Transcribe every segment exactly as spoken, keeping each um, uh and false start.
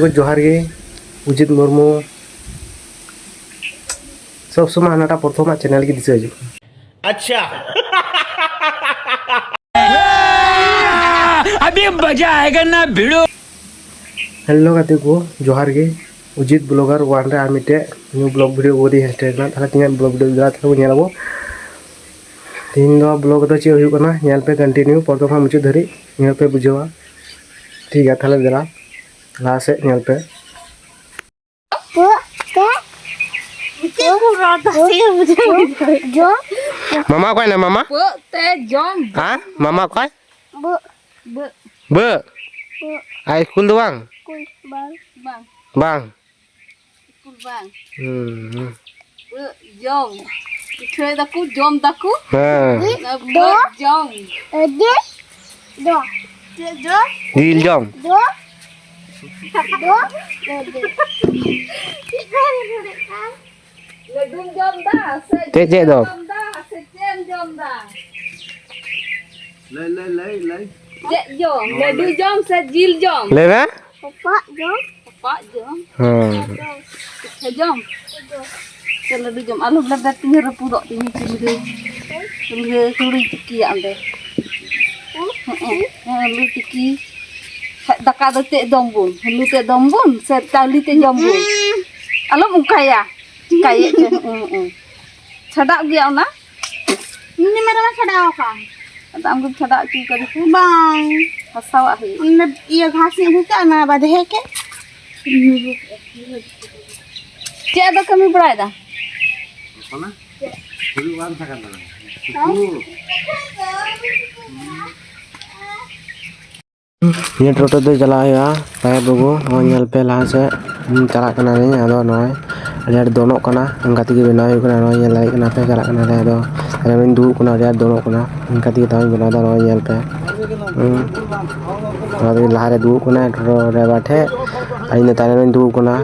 ᱡᱚᱦᱟᱨ ᱜᱮ, ᱩᱡᱤᱛ ᱢᱩᱨᱢᱩ᱾ ᱥᱚᱵ ᱥᱚᱢᱚᱭ ᱦᱟᱱᱟᱴᱟᱜ ᱯᱨᱚᱛᱷᱚᱢᱟᱜ ᱪᱮᱱᱮᱞ ᱜᱮ ᱫᱤᱥᱟᱹ ᱦᱤᱡᱩᱜ ᱠᱟᱱᱟ᱾ ᱟᱪᱪᱷᱟ᱾ ᱟᱵᱷᱤ ᱢᱟᱡᱟ ᱟᱭᱮᱜᱟ ᱱᱟ ᱵᱷᱤᱲᱳ᱾ ᱦᱮᱞᱳ ᱜᱟᱛᱮ ᱠᱚ, ᱡᱚᱦᱟᱨ ᱜᱮ᱾ ᱩᱡᱤᱛ ᱵᱞᱚᱜᱟᱨ ᱚᱣᱟᱱ ᱨᱮ ᱟᱨ ᱢᱤᱫᱴᱮᱡ ᱱᱤᱭᱩ ᱵᱞᱚᱜ ᱵᱷᱤᱰᱤᱭᱳ ᱵᱚᱱ ᱤᱫᱤ ᱦᱟᱹᱴᱤᱧ ᱠᱟᱱᱟ᱾ ᱛᱟᱦᱞᱮ ᱛᱮᱦᱮᱧᱟᱜ ᱵᱞᱚᱜ ᱵᱷᱤᱰᱤᱭᱳ ᱫᱮᱞᱟ ᱛᱟᱦᱞᱮ ᱵᱚᱱ ᱧᱮᱞ ᱟᱵᱚ᱾ ᱛᱮᱦᱮᱧ ᱫᱚ ᱵᱞᱚᱜ ᱫᱚ ᱪᱮᱫ ᱦᱩᱭᱩᱜ ᱠᱟᱱᱟ, ᱧᱮᱞ ᱯᱮ ᱠᱚᱱᱴᱤᱱᱤᱭᱩ ᱯᱨᱚᱛᱷᱚᱢ ᱠᱷᱚᱱ ᱢᱩᱪᱟᱹᱫ ᱫᱷᱟᱹᱨᱤᱡ, ᱧᱮᱞ ᱯᱮ ᱵᱩᱡᱷᱟᱹᱣᱟ᱾ ᱴᱷᱤᱠ ᱜᱮᱭᱟ, ᱛᱟᱦᱞᱮ ᱫᱮᱞᱟ ᱞᱟᱦᱟ ᱥᱮᱫ ᱧᱮᱞ ᱯᱮ᱾ ᱯᱟᱹᱜ ᱛᱮ ᱪᱮᱫ ᱠᱚ ᱨᱚᱲ ᱫᱟ? ᱯᱟᱹᱜ ᱡᱚᱢ᱾ ᱢᱟᱢᱟ ᱚᱠᱚᱭ ᱱᱟ ᱢᱟᱢᱟ? ᱯᱟᱹᱜ ᱛᱮ ᱡᱚᱢ᱾ ᱦᱮᱸ, ᱢᱟᱢᱟ ᱚᱠᱚᱭ? ᱵᱟᱹᱜ᱾ ᱵᱟᱹᱜ᱾ ᱵᱟᱹᱜ? ᱵᱟᱹᱜ᱾ ᱟᱨ ᱤᱥᱠᱩᱞ ᱫᱚ ᱵᱟᱝ? ᱤᱥᱠᱩᱞ ᱵᱟᱝ᱾ ᱵᱟᱝ᱾ ᱵᱟᱝ? ᱤᱥᱠᱩᱞ ᱵᱟᱝ᱾ ᱦᱩᱸ᱾ ᱵᱟᱹᱜ ᱡᱚᱢ᱾ ᱯᱤᱴᱷᱟᱹᱭ ᱫᱟᱠᱚ, ᱡᱚᱢ ᱫᱟᱠᱚ᱾ ᱦᱮᱸ᱾ ᱚᱱᱟ ᱵᱟᱹᱜ ᱡᱚᱢ᱾ ᱟᱹᱰᱤ ᱫᱚ᱾ ᱪᱮᱫ ᱡᱚᱢ? ᱡᱤᱞ ᱡᱚᱢ᱾ ᱫᱚ᱾ ᱫᱚ᱾ ᱟᱹᱰᱤ᱾ ᱞᱟᱹᱰᱩᱢ ᱡᱚᱢ ᱫᱟ ᱥᱮ ᱪᱮᱫ, ᱪᱮᱫ ᱡᱤᱞ ᱫᱚ? ᱡᱚᱢ ᱫᱟ ᱥᱮ ᱪᱮᱫ ᱮᱢ ᱡᱚᱢ ᱫᱟ? ᱞᱟᱹᱭ, ᱞᱟᱹᱭ, ᱞᱟᱹᱭ, ᱞᱟᱹᱭ᱾ ᱪᱮᱫ ᱡᱚᱢ? ᱞᱟᱹᱰᱩ ᱡᱚᱢ ᱥᱮ ᱡᱤᱞ ᱡᱚᱢ? ᱞᱟᱹᱭ ᱢᱮ᱾ ᱨᱟᱯᱟᱜ ᱡᱚᱢ᱾ ᱨᱟᱯᱟᱜ ᱡᱚᱢ? ᱦᱮᱸ᱾ ᱯᱤᱴᱷᱟᱹ ᱡᱚᱢ? ᱥᱮ ᱞᱟᱹᱰᱩ ᱡᱚᱢ? ᱟᱞᱚᱢ ᱞᱮᱵᱮᱫ ᱛᱤᱧᱟᱹ, ᱨᱟᱹᱯᱩᱫᱚᱜ ᱛᱤᱧᱟᱹ ᱪᱩᱞᱦᱟᱹ᱾ ᱪᱩᱞᱦᱟᱹ ᱦᱩᱲᱩ ᱛᱤᱠᱤᱭᱟ ᱚᱸᱰᱮ᱾ ᱦᱮᱸ, ᱦᱮᱸ, ᱦᱩᱲᱩ ᱛᱤᱠᱤ᱾ ᱫᱟᱠᱟ ᱫᱚ ᱪᱮᱫ ᱡᱚᱢ ᱵᱚᱱ? ᱟᱹᱞᱩ ᱛᱮ ᱡᱚᱢ ᱵᱚᱱ ᱥᱮ ᱪᱟᱣᱞᱮ ᱛᱮ ᱡᱚᱢ ᱵᱚᱱ? ᱟᱞᱚᱢ ᱚᱱᱠᱟᱭᱟ᱾ ᱪᱤᱠᱟᱹᱭᱮᱫ ᱪᱚ, ᱦᱩᱸ, ᱦᱩᱸ᱾ ᱪᱷᱟᱰᱟᱜ ᱜᱮᱭᱟ ᱚᱱᱟ? ᱤᱧ ᱢᱟ ᱫᱚᱢᱮ ᱪᱷᱟᱰᱟᱣ ᱟᱠᱟᱱ᱾ ᱟᱫᱚ ᱟᱢ ᱜᱮᱢ ᱪᱷᱟᱰᱟᱣ ᱦᱚᱪᱚ ᱠᱟᱫᱟ ᱥᱮ? ᱵᱟᱝ᱾ ᱦᱟᱥᱟᱣᱟᱜ ᱦᱩᱭᱩᱜᱼᱟ᱾ ᱚᱱᱟ ᱤᱭᱟᱹ ᱜᱷᱟᱥ ᱤᱧ ᱟᱹᱜᱩ ᱠᱟᱜᱼᱟ, ᱚᱱᱟ ᱵᱟᱫᱮ ᱦᱮᱸ ᱠᱮ᱾ ᱪᱮᱫ ᱫᱚ ᱠᱟᱹᱢᱤ ᱵᱟᱲᱟᱭᱮᱫᱟ? ᱚᱱᱟ? ᱦᱩᱲᱩ ᱵᱟᱝ ᱛᱟᱦᱮᱸ ᱠᱟᱱ ᱛᱟᱵᱚᱱᱟ᱾ ᱦᱮᱸ? ᱱᱤᱭᱟᱹ ᱴᱳᱴᱳ ᱛᱮ ᱪᱟᱞᱟᱜ ᱦᱩᱭᱩᱜᱼᱟ᱾ ᱯᱟᱭᱮ ᱵᱟᱹᱵᱩ, ᱱᱚᱜᱼᱚᱭ ᱧᱮᱞ ᱯᱮ ᱞᱟᱦᱟ ᱥᱮᱫ, ᱦᱩᱸ, ᱪᱟᱞᱟᱜ ᱠᱟᱱᱟᱞᱤᱧ᱾ ᱟᱫᱚ ᱱᱚᱜᱼᱚᱭ ᱟᱹᱰᱤ ᱟᱸᱴ ᱫᱚᱱᱚᱜ ᱠᱟᱱᱟ, ᱚᱱᱠᱟ ᱛᱮᱜᱮ ᱵᱮᱱᱟᱣ ᱦᱩᱭᱩᱜ ᱠᱟᱱᱟ᱾ ᱱᱚᱜᱼᱚᱭ ᱧᱮᱞ ᱫᱟᱲᱮᱭᱟᱜ ᱠᱟᱱᱟ ᱯᱮ, ᱪᱟᱞᱟᱜ ᱠᱟᱱᱟᱞᱮ᱾ ᱟᱫᱚ ᱟᱹᱞᱤᱧ ᱫᱩᱲᱩᱵ ᱠᱟᱱᱟ, ᱟᱹᱰᱤ ᱟᱸᱴ ᱫᱚᱱᱚᱜ ᱠᱟᱱᱟ, ᱚᱱᱠᱟ ᱛᱮᱜᱮ ᱛᱟᱣᱤᱧ ᱵᱮᱱᱟᱣ ᱮᱫᱟ᱾ ᱱᱚᱜᱼᱚᱭ ᱧᱮᱞ ᱯᱮ, ᱦᱩᱸ, ᱱᱚᱣᱟ ᱫᱚ ᱞᱟᱦᱟᱨᱮ ᱫᱩᱲᱩᱵ ᱠᱟᱱᱟᱭ ᱴᱳᱴᱳ ᱰᱨᱟᱭᱵᱷᱟᱨ ᱴᱷᱮᱡ, ᱟᱨ ᱤᱧ ᱫᱚ ᱛᱟᱭᱱᱚᱢ ᱨᱤᱧ ᱫᱩᱲᱩᱵ ᱠᱟᱱᱟ᱾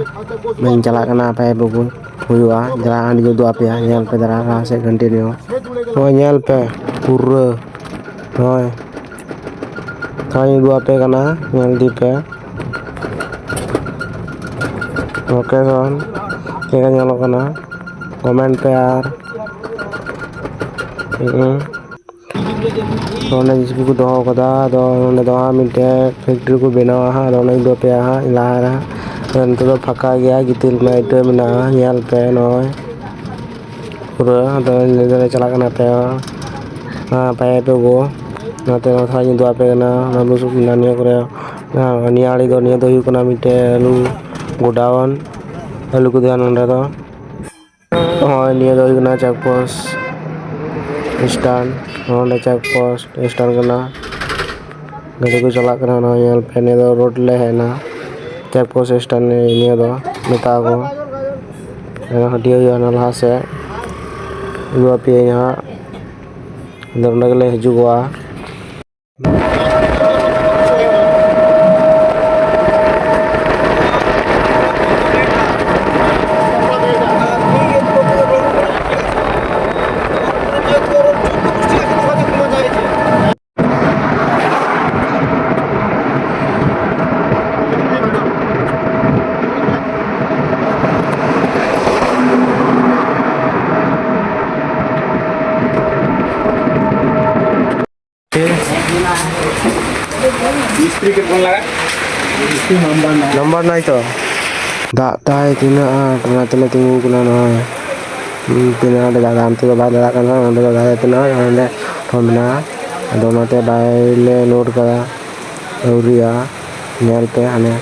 ᱱᱚᱜᱼᱚᱭ ᱪᱟᱞᱟᱜ ᱠᱟᱱᱟ ᱯᱟᱭᱮ ᱵᱟᱹᱵᱩ, ᱦᱩᱭᱩᱜᱼᱟ, ᱡᱟᱦᱟᱸ ᱦᱟᱺᱰᱤ ᱧᱩ ᱩᱫᱩᱜ ᱟᱯᱮᱭᱟ, ᱧᱮᱞ ᱯᱮ ᱫᱟᱬᱟ ᱞᱟᱦᱟ ᱥᱮᱫ ᱠᱚᱱᱴᱤᱱᱤᱭᱩ᱾ ᱱᱚᱜᱼᱚᱭ ᱧᱮᱞ ᱯᱮ ᱯᱩᱨᱟᱹ, ᱱᱚᱜᱼᱚᱭ᱾ ᱛᱟᱣᱤᱧ ᱩᱫᱩᱜ ᱟᱯᱮ ᱠᱟᱱᱟ, ᱧᱮᱞ ᱤᱫᱤ ᱯᱮ᱾ ᱞᱳᱠᱮᱥᱚᱱ ᱪᱮᱫ ᱞᱮᱠᱟ ᱧᱮᱞᱚᱜ ᱠᱟᱱᱟ, ᱠᱚᱢᱮᱱᱴ ᱯᱮ᱾ ᱟᱨ ᱦᱩᱸ, ᱱᱚᱰᱮ ᱡᱤᱥᱤᱵᱤ ᱠᱚ ᱫᱚᱦᱚ ᱠᱟᱫᱟ᱾ ᱟᱫᱚ ᱱᱚᱰᱮ ᱫᱚ ᱦᱟᱸᱜ ᱢᱤᱫᱴᱮᱡ ᱯᱷᱮᱠᱴᱨᱤ ᱠᱚ ᱵᱮᱱᱟᱣᱟ ᱦᱟᱸᱜ᱾ ᱟᱫᱚ ᱚᱱᱟᱧ ᱩᱫᱩᱜ ᱟᱯᱮᱭᱟ ᱦᱟᱸᱜ ᱞᱟᱦᱟ ᱨᱮ ᱦᱟᱸᱜ᱾ ᱟᱫᱚ ᱱᱤᱛᱚᱜ ᱫᱚ ᱯᱷᱟᱸᱠᱟ ᱜᱮᱭᱟ, ᱜᱤᱛᱤᱞ ᱨᱮᱱᱟᱜ ᱤᱴᱟᱹ ᱢᱮᱱᱟᱜᱼᱟ᱾ ᱧᱮᱞ ᱯᱮ ᱱᱚᱜᱼᱚᱭ ᱯᱩᱨᱟᱹ᱾ ᱟᱫᱚ ᱱᱤᱛᱚᱜ ᱫᱚᱞᱮ ᱪᱟᱞᱟᱜ ᱠᱟᱱᱟ ᱯᱮ, ᱦᱮᱸ, ᱯᱟᱭᱟᱯ ᱟᱹᱜᱩ᱾ ᱚᱱᱟᱛᱮ ᱱᱚᱣᱟ ᱛᱷᱚᱲᱟᱧ ᱩᱫᱩᱜ ᱟᱯᱮ ᱠᱟᱱᱟ, ᱚᱱᱟ ᱵᱩᱥᱩᱵ ᱢᱮᱱᱟᱜᱼᱟ ᱱᱤᱭᱟᱹ ᱠᱚᱨᱮ᱾ ᱦᱮᱸ, ᱱᱤᱭᱟᱹ ᱟᱲᱮ ᱫᱚ, ᱱᱤᱭᱟᱹ ᱫᱚ ᱦᱩᱭᱩᱜ ᱠᱟᱱᱟ ᱢᱤᱫᱴᱮᱡ ᱟᱹᱞᱩ ᱜᱳᱰᱟᱣᱩᱱ, ᱟᱹᱞᱩ ᱠᱚ ᱛᱟᱦᱮᱱᱟ ᱱᱚᱸᱰᱮ ᱫᱚ᱾ ᱱᱚᱜᱼᱚᱭ ᱱᱤᱭᱟᱹ ᱫᱚ ᱦᱩᱭᱩᱜ ᱠᱟᱱᱟ ᱪᱮᱠ ᱯᱳᱥᱴ ᱥᱴᱮᱱᱰ᱾ ᱱᱚᱰᱮ ᱪᱮᱠ ᱯᱳᱥᱴ ᱥᱴᱮᱱᱰ ᱠᱟᱱᱟ, ᱜᱟᱹᱰᱤ ᱠᱚ ᱪᱟᱞᱟᱜ ᱠᱟᱱᱟ᱾ ᱱᱚᱜᱼᱚᱭ ᱧᱮᱞ ᱯᱮ, ᱱᱤᱭᱟᱹ ᱫᱚ ᱨᱳᱰ ᱞᱮ ᱦᱮᱡ ᱮᱱᱟ, ᱪᱮᱠ ᱯᱳᱥᱴ ᱥᱴᱮᱱᱰ ᱱᱤᱭᱟᱹ ᱫᱚ ᱢᱮᱛᱟᱜ ᱟᱠᱚ᱾ ᱦᱟᱹᱴᱤᱭᱟᱹ ᱦᱩᱭᱩᱜᱼᱟ ᱚᱱᱟ ᱞᱟᱦᱟ ᱥᱮᱫ, ᱩᱫᱩᱜ ᱟᱯᱮᱭᱟᱹᱧ ᱦᱟᱸᱜ᱾ ᱟᱫᱚ ᱱᱚᱸᱰᱮ ᱜᱮᱞᱮ ᱦᱤᱡᱩᱜᱚᱜᱼᱟ᱾ ᱱᱟᱢᱵᱟᱨ ᱱᱟᱭ ᱛᱚ᱾ ᱫᱟᱜ ᱫᱟᱭ ᱛᱤᱱᱟᱹᱜ ᱟᱸᱴ, ᱚᱱᱟ ᱛᱮᱞᱮ ᱛᱤᱸᱜᱩ ᱠᱟᱱᱟ ᱱᱚᱜᱼᱚᱭ᱾ ᱦᱩᱸ, ᱛᱤᱱᱟᱹᱜ ᱟᱸᱴ ᱫᱟᱜ ᱫᱟᱭ, ᱚᱱᱛᱮ ᱫᱚ ᱵᱟᱭ ᱫᱟᱜ ᱠᱟᱱᱟ, ᱱᱚᱸᱰᱮ ᱫᱚ ᱫᱟᱜ ᱛᱤᱱᱟᱹᱜ ᱟᱸᱴ, ᱚᱸᱰᱮ ᱴᱷᱚᱱ ᱢᱮᱱᱟᱜᱼᱟ᱾ ᱟᱫᱚ ᱚᱱᱟᱛᱮ ᱵᱟᱭᱞᱮ ᱞᱳᱰ ᱠᱟᱫᱟ, ᱟᱹᱣᱨᱤᱭᱟ᱾ ᱧᱮᱞ ᱯᱮ ᱦᱟᱱᱮ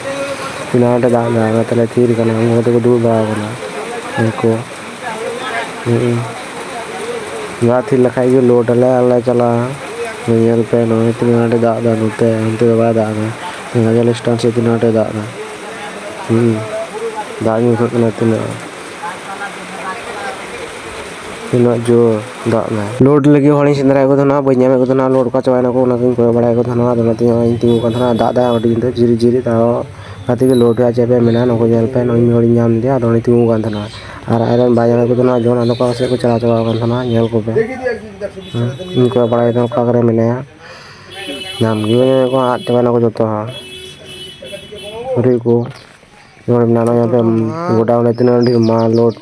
ᱛᱤᱱᱟᱹᱜ ᱟᱸᱴᱮ ᱫᱟᱜ ᱫᱟ, ᱚᱱᱟ ᱛᱮᱞᱮ ᱛᱷᱤᱨ ᱠᱟᱱᱟ᱾ ᱩᱱᱠᱩ ᱫᱚᱠᱚ ᱫᱩᱲᱩᱵ ᱵᱟᱲᱟ ᱠᱟᱱᱟ ᱩᱱᱠᱩ᱾ ᱦᱩᱸ᱾ ᱫᱟᱜ ᱛᱷᱤᱨ ᱞᱮᱠᱷᱟᱡ ᱜᱮ ᱞᱳᱰ ᱟᱞᱮ ᱟᱨ ᱞᱮ ᱪᱟᱞᱟᱜᱼᱟ᱾ ᱧᱮᱞ ᱯᱮ ᱱᱚᱜᱼᱚᱭ ᱛᱤᱱᱟᱹᱜ ᱟᱸᱴᱮ ᱫᱟᱜ ᱫᱟ ᱱᱚᱛᱮ, ᱚᱱᱛᱮ ᱫᱚ ᱵᱟᱭ ᱫᱟᱜ ᱫᱟ᱾ ᱜᱟᱡᱚᱞ ᱥᱴᱮᱱ ᱥᱮᱫ ᱛᱤᱱᱟᱹᱜ ᱟᱸᱴᱮ ᱫᱟᱜ ᱫᱟ᱾ ᱦᱩᱸ᱾ ᱫᱟᱜ ᱧᱩᱨᱦᱟᱹᱜ ᱠᱟᱱᱟ ᱛᱤᱱᱟᱹᱜ᱾ ᱛᱤᱱᱟᱹᱜ ᱡᱳᱨ ᱫᱟᱜ ᱫᱟᱭ᱾ ᱞᱳᱰ ᱞᱟᱹᱜᱤᱫ ᱦᱚᱲᱤᱧ ᱥᱮᱸᱫᱽᱨᱟᱭᱮᱫ ᱠᱚ ᱛᱟᱦᱮᱱᱟ, ᱵᱟᱹᱧ ᱧᱟᱢᱮᱫ ᱠᱚ ᱛᱟᱦᱮᱱᱟ, ᱞᱳᱰ ᱚᱠᱟ ᱪᱟᱵᱟᱭᱮᱱᱟ ᱠᱚ, ᱚᱱᱟ ᱠᱚᱧ ᱠᱚᱭᱚᱜ ᱵᱟᱲᱟᱭᱮᱫ ᱠᱚ ᱛᱟᱦᱮᱱᱟ᱾ ᱟᱫᱚ ᱚᱱᱟᱛᱮ ᱱᱚᱜᱼᱚᱭ ᱤᱧ ᱛᱤᱸᱜᱩ ᱠᱟᱱ ᱛᱟᱦᱮᱱᱟ, ᱫᱟᱜ ᱫᱟᱭ ᱟᱹᱰᱤ ᱡᱳᱨ ᱡᱷᱤᱨᱤ ᱡᱷᱤᱨᱤ, ᱛᱟᱣ ᱜᱟᱛᱮ ᱜᱮ ᱞᱳᱰ ᱨᱮᱭᱟᱜ ᱪᱮᱫ ᱯᱮ ᱢᱮᱱᱟ, ᱱᱩᱠᱩ ᱧᱮᱞ ᱯᱮ, ᱱᱩᱭ ᱢᱤᱫ ᱦᱚᱲᱤᱧ ᱧᱟᱢ ᱞᱮᱫᱮᱭᱟ, ᱟᱫᱚ ᱩᱱᱤ ᱛᱤᱸᱜᱩ ᱠᱟᱱ ᱛᱟᱦᱮᱱᱟ᱾ ᱟᱨ ᱟᱡᱨᱮᱱ ᱵᱟᱭ ᱧᱟᱢᱮᱫ ᱠᱚ ᱛᱟᱦᱮᱱᱟ, ᱡᱮᱢᱚᱱ ᱟᱫᱚ ᱚᱠᱟ ᱥᱮᱫ ᱠᱚ ᱪᱟᱞᱟᱣ ᱪᱟᱵᱟᱣ ᱠᱟᱱ ᱛᱟᱦᱮᱱᱟ, ᱧᱮᱞ ᱠᱚᱯᱮ᱾ ᱦᱮᱸ, ᱤᱧ ᱠᱚᱭᱚᱜ ᱵᱟᱲᱟᱭᱮᱫ ᱛᱟᱦᱮᱱᱟ, ᱚᱠᱟ ᱠᱚᱨᱮ ᱢᱮᱱᱟᱭᱟ, ᱧᱟᱢ ᱜᱮ ᱵᱟᱹᱧ ᱧᱟᱢᱮᱫ ᱠᱚᱣᱟ, ᱟᱫ ᱪᱟᱵᱟᱭᱮᱱᱟ ᱠᱚ ᱡᱚᱛᱚ ᱦᱚᱲ᱾ ᱟᱹᱰᱤ ᱠᱚ ᱱᱚᱜᱼᱚᱭ ᱢᱮᱱᱟᱜᱼᱟ, ᱱᱚᱜᱼᱚᱭ ᱧᱮᱞ ᱯᱮ, ᱜᱚᱰᱟᱣᱩᱱ ᱨᱮ ᱛᱤᱱᱟᱹᱜ ᱰᱷᱮᱨ ᱢᱟᱞ ᱞᱳᱰ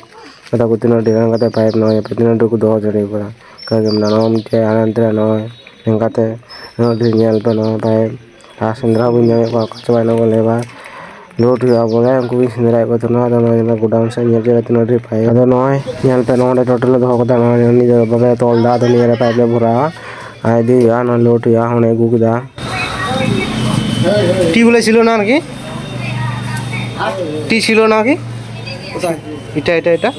ᱠᱟᱫᱟ ᱠᱚ, ᱛᱤᱱᱟᱹᱜ ᱰᱷᱮᱨ ᱚᱱᱠᱟᱛᱮ ᱯᱟᱭᱤᱯ, ᱱᱚᱜᱼᱚᱭ ᱧᱮᱞ ᱯᱮ ᱛᱤᱱᱟᱹᱜ ᱰᱷᱮᱨ ᱠᱚ ᱫᱚᱦᱚ ᱫᱟᱲᱮ ᱠᱟᱫᱟ᱾ ᱚᱱᱠᱟ ᱜᱮ ᱢᱮᱱᱟᱜᱼᱟ, ᱱᱚᱜᱼᱚᱭ ᱢᱤᱫᱴᱮᱡ ᱦᱟᱱᱛᱮ ᱨᱮ ᱱᱚᱜᱼᱚᱭ ᱱᱚᱝᱠᱟᱛᱮ ᱩᱱᱟᱹᱜ ᱰᱷᱮᱨ ᱧᱮᱞ ᱯᱮ ᱱᱚᱣᱟ ᱯᱟᱭᱤᱯ᱾ ᱟᱨ ᱥᱮᱸᱫᱽᱨᱟ ᱦᱚᱸ ᱵᱟᱹᱧ ᱧᱟᱢᱮᱫ ᱠᱚᱣᱟ, ᱚᱠᱟ ᱪᱟᱵᱟᱭᱮᱱᱟ ᱠᱚ ᱞᱮᱵᱟᱨ᱾ ᱞᱳᱰ ᱦᱩᱭᱩᱜᱼᱟ ᱵᱚᱞᱮ, ᱩᱱᱠᱩ ᱜᱤᱧ ᱥᱮᱸᱫᱽᱨᱟᱭᱮᱫ ᱠᱚ ᱛᱟᱦᱮᱱᱟ᱾ ᱟᱫᱚ ᱱᱚᱜᱼᱚᱭ ᱧᱮᱞ ᱯᱮ ᱜᱳᱰᱟᱣᱩᱱ ᱥᱮᱫ ᱧᱮᱞ ᱠᱮᱫᱟ ᱛᱤᱱᱟᱹᱜ ᱰᱷᱮᱨ ᱯᱟᱭᱤᱯ᱾ ᱟᱫᱚ ᱱᱚᱜᱼᱚᱭ ᱧᱮᱞ ᱯᱮ ᱱᱚᱰᱮ ᱴᱳᱴᱟᱞ ᱞᱮ ᱫᱚᱦᱚ ᱠᱟᱫᱟ, ᱱᱚᱜᱼᱚᱭ ᱱᱤᱭᱟᱹ ᱵᱟᱵᱮ ᱛᱚᱞ ᱫᱟ, ᱟᱫᱚ ᱱᱤᱭᱟᱹ ᱨᱮ ᱯᱟᱭᱤᱯ ᱞᱮ ᱵᱷᱚᱨᱟᱣᱟ ᱟᱨ ᱤᱫᱤ ᱦᱩᱭᱩᱜᱼᱟ, ᱱᱚᱜᱼᱚᱭ ᱞᱳᱰ ᱦᱩᱭᱩᱜᱼᱟ, ᱚᱸᱰᱮ ᱟᱹᱜᱩ ᱠᱮᱫᱟ᱾ ᱴᱤ ᱵᱚᱞᱮ ছিল না নাকি? টি ছিল নাকি? এটা, এটা, এটা?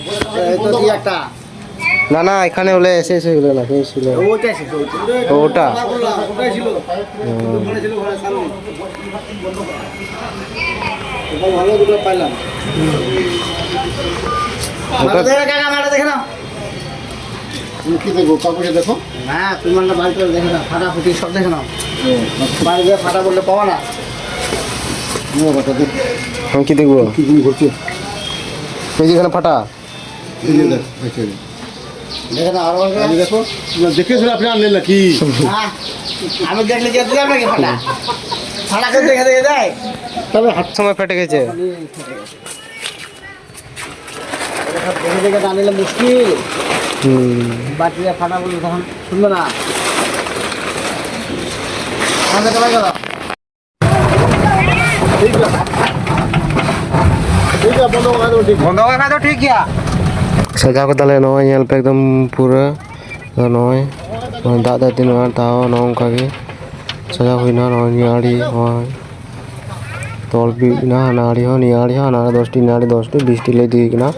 না, না, এখানে হলে এসে, এসে হলো না, এই ছিল। ওটাই ছিল, ওটাই। ওটা? ওটাই ছিল। হুম। ওখানে ছিল, ওখানে সামনে। ওটা ভালো দুটো পাইলাম। ওটা মাঠে দেখে, কাকা, মাঠে দেখে নাও। তুমি কি দেখবো? কাপড়ে দেখো। না, তুমি মালটা বার করে দেখে নাও, ফাটাফুটি সব দেখে নাও। ও, আচ্ছা। বাইরে গিয়ে ফাটা বললে পাওয়া না। নিয়ে বাবা, দেখো। আমি কি দেখবো? কি গুণ করছে? এই যে এখানে ফাটা। এই যে দেখ, এই যে। দেখে নাও, আরো বার করে। এই যে দেখো, না, দেখে শুনে আপনি আনলেন নাকি? হ্যাঁ, আমি দেখলে কি আর দিলাম নাকি ফাটা? ফাটা কেউ দেখে দেখে দেয়? তবে হাত সময় ফেটে গেছে। দেখে দেখে তো আনলে মুশকিল। হুম। বাদ দিয়ে ফাটা বললে তখন শুনবে না। আমাকে তো ভাই দাদা। ঠিক আছে। ঠিক আছে, বন্ধ করে দেবো, ঠিক। বন্ধ করে দেবো, ঠিক গিয়া। ᱥᱟᱡᱟᱣ ᱠᱟᱫᱟᱞᱮ ᱱᱚᱜᱼᱚᱭ, ᱧᱮᱞ ᱯᱮ ᱮᱠᱫᱚᱢ ᱯᱩᱨᱟᱹ᱾ ᱟᱫᱚ ᱱᱚᱜᱼᱚᱭ, ᱱᱚᱜᱼᱚᱭ ᱫᱟᱜ ᱫᱟᱭ ᱛᱤᱱᱟᱹᱜ ᱟᱸᱴ, ᱛᱟᱣ ᱱᱚᱜᱼᱚ ᱱᱚᱝᱠᱟ ᱜᱮ ᱥᱟᱡᱟᱣ ᱦᱩᱭᱱᱟ᱾ ᱱᱚᱜᱼᱚᱭ ᱱᱤᱭᱟᱹ ᱟᱲᱮ, ᱱᱚᱜᱼᱚᱭ ᱛᱚᱞ ᱵᱤᱫ ᱮᱱᱟ, ᱦᱟᱱᱟ ᱟᱲᱮ ᱦᱚᱸ, ᱱᱤᱭᱟᱹ ᱟᱲᱮ ᱦᱚᱸ, ᱦᱟᱱᱟ ᱟᱲᱮ ᱫᱚᱥᱴᱤ, ᱱᱤᱭᱟᱹ ᱟᱲᱮ ᱫᱚᱥᱴᱤ, ᱵᱤᱥᱴᱤ ᱞᱮ ᱤᱫᱤ ᱠᱟᱱᱟ᱾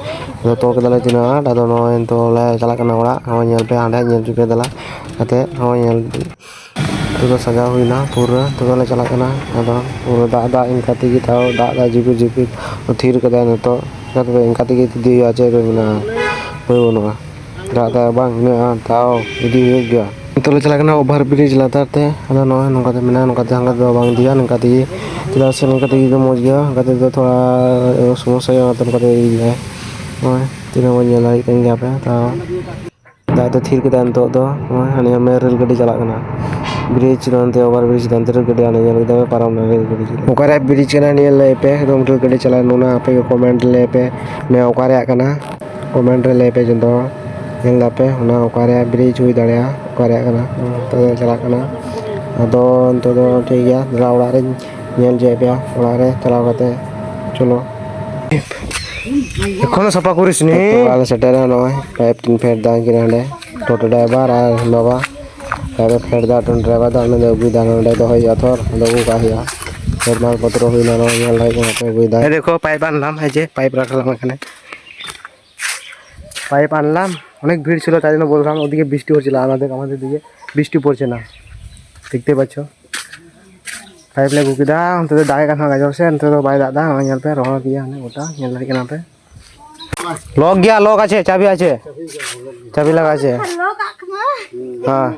ᱟᱫᱚ ᱛᱚᱞ ᱠᱮᱫᱟᱞᱮ ᱛᱤᱱᱟᱹᱜ ᱟᱸᱴ, ᱟᱫᱚ ᱱᱚᱜᱼᱚᱭ ᱱᱤᱛᱚᱜ ᱞᱮ ᱪᱟᱞᱟᱜ ᱠᱟᱱᱟ ᱚᱲᱟᱜ᱾ ᱱᱚᱜᱼᱚᱭ ᱧᱮᱞ ᱯᱮ, ᱦᱟᱸᱰᱮ ᱧᱮᱞ ᱦᱚᱪᱚ ᱯᱮ ᱫᱮᱞᱟ ᱠᱟᱛᱮ, ᱱᱚᱜᱼᱚᱭ ᱧᱮᱞ ᱯᱮ᱾ ᱱᱤᱛᱚᱜ ᱫᱚ ᱥᱟᱡᱟᱣ ᱦᱩᱭᱱᱟ ᱯᱩᱨᱟᱹ᱾ ᱱᱤᱛᱚᱜ ᱫᱚᱞᱮ ᱪᱟᱞᱟᱜ ᱠᱟᱱᱟ᱾ ᱟᱫᱚ ᱯᱩᱨᱟᱹ ᱫᱟᱜ, ᱫᱟᱜ ᱤᱱᱠᱟ ᱛᱮᱜᱮ ᱛᱟᱣ ᱫᱟᱜ, ᱫᱟᱜ ᱡᱷᱤᱯᱤᱨ ᱡᱷᱤᱯᱤᱨ ᱛᱷᱤᱨ ᱠᱟᱫᱟᱭ ᱱᱤᱛᱚᱜ᱾ ᱪᱤᱠᱟᱹ ᱛᱮᱫᱚ ᱤᱱᱠᱟ ᱛᱮᱜᱮ ᱤᱫᱤ ᱦᱩᱭᱩᱜᱼᱟ, ᱪᱮᱫ ᱫᱚ ᱢᱮᱱᱟᱜᱼᱟ? ᱩᱯᱟᱹᱭ ᱵᱟᱹᱱᱩᱜᱼᱟ᱾ ᱫᱟᱜ, ᱫᱟᱜ ᱵᱟᱝ ᱦᱤᱱᱟᱹᱜᱼᱟ, ᱛᱟᱣ ᱤᱫᱤ ᱦᱩᱭᱩᱜ ᱜᱮᱭᱟ᱾ ᱱᱤᱛᱚᱜ ᱞᱮ ᱪᱟᱞᱟᱜ ᱠᱟᱱᱟ ᱚᱵᱷᱟᱨ ᱵᱨᱤᱡᱽ ᱞᱟᱛᱟᱨ ᱛᱮ᱾ ᱟᱫᱚ ᱱᱚᱜᱼᱚᱭ ᱱᱚᱝᱠᱟ ᱛᱮ ᱢᱮᱱᱟᱜᱼᱟ, ᱱᱚᱝᱠᱟ ᱛᱮ ᱦᱟᱸᱜ ᱫᱚ ᱵᱟᱝ ᱤᱫᱤᱭᱟ, ᱱᱚᱝᱠᱟ ᱛᱮᱜᱮ, ᱪᱮᱫᱟᱜ ᱥᱮ ᱱᱚᱝᱠᱟ ᱛᱮᱜᱮ ᱫᱚ ᱢᱚᱡᱽ ᱜᱮᱭᱟ, ᱱᱚᱝᱠᱟ ᱛᱮᱫᱚ ᱛᱷᱚᱲᱟ ᱥᱚᱢᱚᱥᱥᱟ ᱦᱩᱭᱩᱜᱼᱟ, ᱚᱱᱟᱛᱮ ᱱᱚᱝᱠᱟ ᱛᱮ ᱤᱫᱤᱭᱟᱭ᱾ ᱱᱚᱜᱼᱚᱭ ᱛᱤᱱᱟᱹᱜ ᱢᱚᱡᱽ ᱧᱮᱞ ᱫᱟᱲᱮᱭᱟᱜ ᱠᱟᱱ ᱜᱮᱭᱟ ᱯᱮ, ᱛᱟᱣ ᱫᱟᱜ ᱫᱚ ᱛᱷᱤᱨ ᱠᱮᱫᱟ ᱱᱤᱛᱚᱜ ᱫᱚ᱾ ᱱᱚᱜᱼᱚᱭ ᱦᱟᱱᱮ ᱢᱮ ᱨᱮᱹᱞ ᱜᱟᱹᱰᱤ ᱪᱟᱞᱟᱜ ᱠᱟᱱᱟ᱾ ᱵᱨᱤᱡᱽ ᱱᱚᱱᱛᱮ ᱚᱵᱷᱟᱨ ᱵᱨᱤᱡᱽ ᱫᱟᱱᱛᱮ ᱨᱮ ᱜᱟᱹᱰᱤ ᱟᱬᱮ ᱧᱮᱞ ᱠᱮᱫᱟ ᱯᱮ, ᱯᱟᱨᱚᱢ ᱞᱮᱱᱟ ᱨᱮᱞ ᱜᱟᱹᱰᱤ᱾ ᱚᱠᱟᱨᱮ ᱵᱨᱤᱡᱽ ᱠᱟᱱᱟ ᱱᱤᱭᱟᱹ ᱞᱟᱹᱭ ᱯᱮ, ᱮᱠᱫᱚᱢ ᱨᱮᱞ ᱜᱟᱹᱰᱤ ᱪᱟᱞᱟᱜ ᱱᱚᱣᱟ ᱟᱯᱮ ᱜᱮ ᱠᱚᱢᱮᱱᱴ ᱞᱟᱹᱭ ᱯᱮ, ᱱᱤᱭᱟᱹ ᱚᱠᱟ ᱨᱮᱭᱟᱜ ᱠᱟᱱᱟ? ᱠᱚᱢᱮᱱᱴ ᱨᱮ ᱞᱟᱹᱭ ᱯᱮ ᱡᱚᱛᱚ ᱦᱚᱲ᱾ ᱧᱮᱞ ᱫᱟᱯᱮ ᱚᱱᱟ ᱚᱠᱟ ᱨᱮᱭᱟᱜ ᱵᱨᱤᱡᱽ ᱦᱩᱭ ᱫᱟᱲᱮᱭᱟᱜᱼᱟ, ᱚᱠᱟ ᱨᱮᱭᱟᱜ ᱠᱟᱱᱟ᱾ ᱱᱤᱛᱚᱜ ᱫᱚ ᱪᱟᱞᱟᱜ ᱠᱟᱱᱟ᱾ ᱟᱫᱚ ᱱᱤᱛᱚᱜ ᱫᱚ ᱴᱷᱤᱠ ᱜᱮᱭᱟ, ᱫᱮᱞᱟ ᱚᱲᱟᱜ ᱨᱮᱧ ᱧᱮᱞ ᱦᱚᱪᱚᱭᱮᱫ ᱯᱮᱭᱟ, ᱚᱲᱟᱜ ᱨᱮ ᱪᱟᱞᱟᱣ ᱠᱟᱛᱮ ᱪᱚᱞᱚ᱾ ᱮᱠᱷᱚᱱᱳ ᱥᱟᱯᱷᱟ ᱠᱚᱨᱤᱥ ᱱᱤ᱾ ᱚᱲᱟᱜ ᱞᱮ ᱥᱮᱴᱮᱨᱟ, ᱱᱚᱜᱼᱚᱭ ᱯᱟᱭᱤᱯ ᱴᱤᱱ ᱯᱷᱮᱰ ᱫᱟ ᱩᱱᱠᱤᱱ ᱦᱟᱸᱰᱮ, ᱴᱳᱴᱳ ᱰᱨᱟᱭᱵᱷᱟᱨ ᱟᱨ ᱵᱟᱵᱟ᱾ ᱯᱟᱭᱤᱯ ᱮ ᱯᱷᱮᱰ ᱫᱟ, ᱴᱳᱴᱳ ᱰᱨᱟᱭᱵᱷᱟᱨ ᱫᱚ ᱚᱸᱰᱮ ᱫᱚ ᱟᱹᱜᱩᱭᱮᱫᱟ, ᱱᱚᱸᱰᱮ ᱫᱚᱦᱚᱭ ᱦᱩᱭᱩᱜᱼᱟ ᱛᱷᱚᱨ, ᱚᱸᱰᱮ ᱟᱹᱜᱩ ᱠᱟᱜ ᱦᱩᱭᱩᱜᱼᱟ᱾ ᱯᱷᱮᱰ ᱢᱟᱞ ᱯᱚᱛᱨᱚ ᱦᱩᱭᱱᱟ, ᱱᱚᱜᱼᱚᱭ ᱧᱮᱞ ᱦᱩᱭᱩᱜ ᱠᱟᱱᱟ, ᱚᱠᱚᱭ ᱟᱹᱜᱩᱭᱮᱫᱟ᱾ ᱮ ᱫᱮᱠᱷᱳ, ᱯᱟᱭᱤᱯ ᱟᱱᱞᱟᱢ, ᱦᱮᱸ ᱡᱮ ᱯᱟᱭᱤᱯ ᱨᱟᱠᱷᱞᱟᱢ ᱮᱠᱷᱟᱱᱮ᱾ পাইপ আনলাম, অনেক ভিড় ছিল, তাই জন্য বললাম ওদিকে বৃষ্টি হচ্ছিল, আমাদের, আমাদের দিকে বৃষ্টি পড়ছে না, দেখতে পাচ্ছ। পাইপ লে ᱟᱹᱜᱩ ᱠᱮᱫᱟ, ᱚᱱᱛᱮ ᱫᱚ ᱫᱟᱜ ᱮᱫ ᱠᱟᱱ ᱛᱟᱦᱮᱱᱟ ᱜᱟᱡᱚᱨ ᱥᱮ, ᱱᱚᱛᱮ ᱫᱚ ᱵᱟᱭ ᱫᱟᱜ ᱮᱫᱟ᱾ ᱱᱚᱜᱼᱚᱭ ᱧᱮᱞ ᱯᱮ, ᱨᱚᱦᱚᱲ ᱜᱮᱭᱟ ᱦᱟᱱᱮ ᱜᱚᱴᱟ, ᱧᱮᱞ ᱫᱟᱲᱮᱭᱟᱜ ᱠᱟᱱᱟ ᱯᱮ᱾ ᱞᱚᱠ ᱜᱮᱭᱟ, ᱞᱚᱠ ᱟᱪᱷᱮ, ᱪᱟᱵᱤ ᱟᱪᱷᱮ, ᱪᱟᱵᱤ ᱞᱟᱜᱟ ᱟᱪᱷᱮ᱾ ᱞᱚᱠ ᱟᱜ ᱠᱟᱱᱟ᱾ ᱦᱮᱸ᱾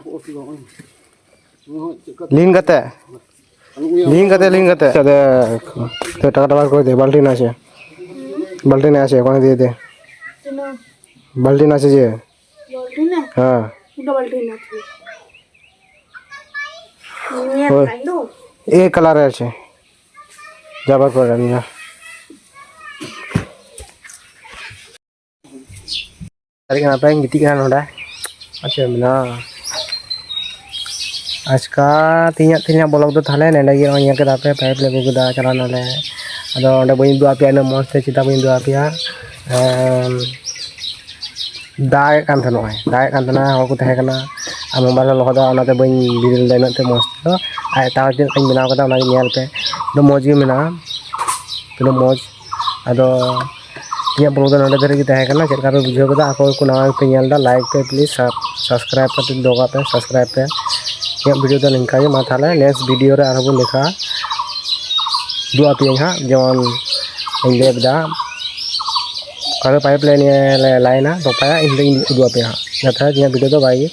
ᱞᱤᱝ ᱠᱟᱛᱮ, ᱞᱤᱝ ᱠᱟᱛᱮ, ᱞᱤᱝ ᱠᱟᱛᱮ᱾ ᱟᱫᱚ ᱛᱚ ᱴᱟᱠᱟ ᱴᱟᱠᱟ ᱠᱚ ᱫᱮ, ᱵᱟᱞᱴᱤᱱ ᱟᱪᱷᱮ, ᱵᱟᱞᱴᱤᱱ ᱟᱪᱷᱮ, ᱠᱚᱱᱮ ᱫᱤᱭᱮ ᱫᱮ᱾ ᱵᱟᱞᱴᱤᱱ ᱟᱪᱷᱮ ᱡᱮ। বালতি না? হ্যাঁ। দুটো বালতি না। নিয়ে ওই। খাইলো। এ কালারে আছে। যাবার পরে আমি না। ᱟᱨ ᱤᱧ ᱟᱯᱮᱧ ᱜᱤᱛᱤᱡ ᱠᱟᱱᱟ ᱱᱚᱰᱮ᱾ ᱟᱨ ᱪᱮᱫ ᱢᱮᱱᱟᱜᱼᱟ? ᱟᱪᱠᱟ ᱛᱮᱦᱮᱧᱟᱜ, ᱛᱮᱦᱮᱧᱟᱜ ᱵᱞᱚᱜ ᱫᱚ ᱛᱟᱦᱞᱮ ᱱᱚᱰᱮ ᱜᱮ᱾ ᱱᱚᱜᱼᱚᱭ ᱧᱮᱞ ᱠᱮᱫᱟ ᱯᱮ, ᱯᱟᱭᱤᱯ ᱞᱮ ᱟᱹᱜᱩ ᱠᱮᱫᱟ, ᱪᱟᱞᱟᱣ ᱱᱟᱞᱮ᱾ ᱟᱫᱚ ᱚᱸᱰᱮ ᱵᱟᱹᱧ ᱩᱫᱩᱜ ᱟᱯᱮᱭᱟ ᱩᱱᱟᱹᱜ ᱢᱚᱡᱽ ᱛᱮ, ᱪᱮᱫᱟᱜ ᱵᱟᱹᱧ ᱩᱫᱩᱜ ᱟᱯᱮᱭᱟ? ᱮᱢ, ᱫᱟᱜ ᱮᱫ ᱠᱟᱱ ᱛᱟᱦᱮᱱᱟ, ᱱᱚᱜᱼᱚᱭ ᱫᱟᱜ ᱮᱫ ᱠᱟᱱ ᱛᱟᱦᱮᱱᱟ, ᱦᱚᱲ ᱠᱚ ᱛᱟᱦᱮᱸ ᱠᱟᱱᱟ, ᱟᱨ ᱢᱳᱵᱟᱭᱤᱞ ᱦᱚᱸ ᱞᱚᱦᱚᱫᱚᱜᱼᱟ, ᱚᱱᱟᱛᱮ ᱵᱟᱹᱧ ᱵᱷᱤᱰᱤᱭᱳ ᱞᱮᱫᱟ ᱩᱱᱟᱹᱜ ᱛᱮ ᱢᱚᱡᱽ ᱛᱮᱫᱚ᱾ ᱟᱨ ᱮᱴᱟᱜ ᱪᱮᱫ ᱞᱮᱠᱟᱧ ᱵᱮᱱᱟᱣ ᱠᱟᱫᱟ, ᱚᱱᱟᱜᱮ ᱧᱮᱞ ᱯᱮ, ᱟᱹᱰᱤ ᱢᱚᱡᱽ ᱜᱮ ᱢᱮᱱᱟᱜᱼᱟ᱾ ᱛᱤᱱᱟᱹᱜ ᱢᱚᱡᱽ᱾ ᱟᱫᱚ ᱤᱧᱟᱹᱜ ᱵᱞᱚᱜ ᱫᱚ ᱱᱚᱰᱮ ᱫᱷᱟᱹᱨᱤᱡ ᱜᱮ ᱛᱟᱦᱮᱸ ᱠᱟᱱᱟ᱾ ᱪᱮᱫ ᱞᱮᱠᱟ ᱯᱮ ᱵᱩᱡᱷᱟᱹᱣ ᱠᱮᱫᱟ? ᱟᱠᱚ ᱠᱚ ᱱᱟᱣᱟ ᱜᱮᱯᱮ ᱧᱮᱞ ᱮᱫᱟ, ᱞᱟᱭᱤᱠ ᱯᱮ ᱯᱞᱤᱡᱽ, ᱥᱟᱵ-, ᱥᱟᱵᱥᱠᱨᱟᱭᱤᱵᱽ ᱠᱟᱛᱮ ᱫᱚᱦᱚ ᱠᱟᱜ ᱯᱮ, ᱥᱟᱵᱥᱠᱨᱟᱭᱤᱵᱽ ᱯᱮ᱾ ᱤᱧᱟᱹᱜ ᱵᱷᱤᱰᱤᱭᱳ ᱫᱚ ᱱᱤᱝᱠᱟ ᱜᱮ᱾ ᱢᱟ ᱛᱟᱦᱞᱮ ᱱᱮᱠᱥᱴ ᱵᱷᱤᱰᱤᱭᱳ ᱨᱮ ᱟᱨᱦᱚᱸ ᱵᱚᱱ ᱫᱮᱠᱷᱟᱜᱼᱟ᱾ ᱩᱫᱩᱜ ᱟᱯᱮᱭᱟᱹᱧ ᱦᱟᱸᱜ, ᱡᱮᱢᱚᱱ ᱤᱧ ᱞᱟᱹᱭ ᱠᱮᱫᱟ, ᱚᱠᱟ ᱨᱮ ᱯᱟᱭᱤᱯ ᱞᱮ ᱱᱤᱭᱟᱹ ᱞᱮ ᱞᱟᱭᱤᱱᱟ, ᱛᱚᱯᱟᱭᱟ, ᱤᱧ ᱫᱚᱧ ᱩᱫᱩᱜ ᱟᱯᱮᱭᱟ ᱦᱟᱸᱜ᱾ ᱢᱟ ᱛᱟᱦᱞᱮ ᱤᱧᱟᱹᱜ ᱵᱷᱤᱰᱤᱭᱳ ᱫᱚ ᱵᱟᱭ ᱜᱮ᱾